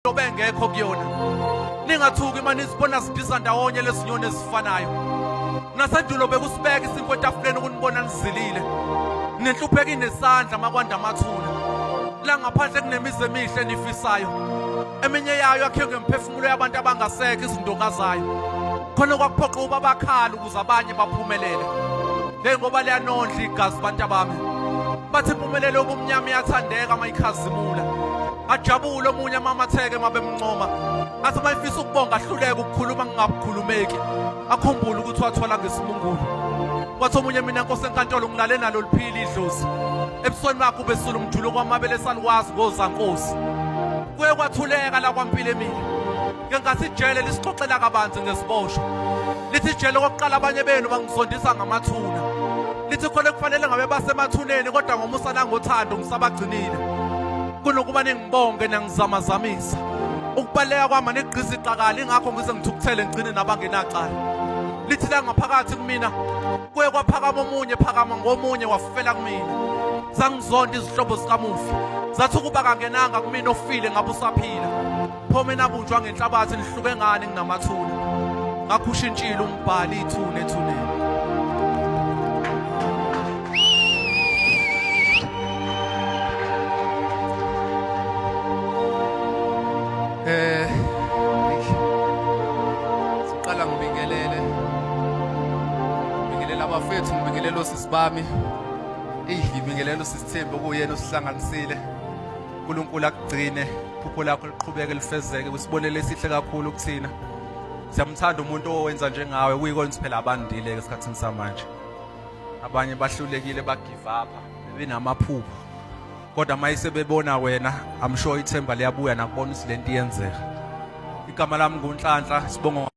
Bengekho kuyona. Ningathuki uma nisibona sidiza ndawonye lezinyoni ezifanayo. Nasendulo bekusibeka isinkwa etafuleni ukunibona nizilile. Nenhlupheko inesandla makwanda amathuna. La ngaphandle kunemizi emihle enifisayo. Eminye yayo yakhiwe ngemphefumulo yabantu abangasekho izindonga zayo. Khona kwakuphoqa ukuba bakhale ukuze abanye baphumelele. Hey ngoba liyanondla igazi bantu abami. Bathi impumelelo yobumnyama iyathandeka uma ikhazimula. Ajabule omunye amamatheke uma bemncoma. Athi uma efisa ukubonga ahluleke ukukhuluma kungakhulumeki. Akhumbule ukuthi wathola ngesimungulu. Wathi omunye mina nkosi enkantolo ngilale nalo liphila idlozi. Ebusweni bakhe ubesula umjuluko wamabele esalukwazi ngozankosi. Kuye kwathuleka la kwampilo emile. Ngenkathi ijele lisixoxela kabanzi ngesiboshwa. Lithi ijele okokuqala abanye benu bangizondisa ngamathuna. Lithi khona kufanele ngabe basemathuneni kodwa ngomusa nangothando ngisabagcinile. Kunokuba ningibonge nangizamazamisa. Ukubaleka kwami nigqiza iqakala ingakho ngize ngithukuthele ngigcine nabangenacala. Lithi la ngaphakathi kumina kuye kwaphakama omunye phakama ngomunye wafela kumina. Zangizonda izihlobo zikamufi. Zathi ukuba kangenanga kumina ofile ngabe usaphila. Pho mina bunjwa ngenhlabathi nihluke ngani nginamathuna. Ngakho ushintshile umbhali ithuna ethuneni. Eh siqala ngibingelele. Ngibingelela abafethu, ngibingelela osisi bami. Eyi ngibingelela usisithembu okuyena osihlanganisile. uNkulunkulu akugcine iphupho lakho liqhubeke lifezeke kwisibonelo esihle kakhulu kuthina siyamthanda umuntu owenza njengawe kuyikona ukuthi phela abandile esikhathini samanje abanye bahlulekile bagive up bebenamaphupho kodwa uma isebebona wena I'm sure ithemba liyabuya nakubona ukuthi lento iyenzeka igama lami nguNhlanhla sibongo.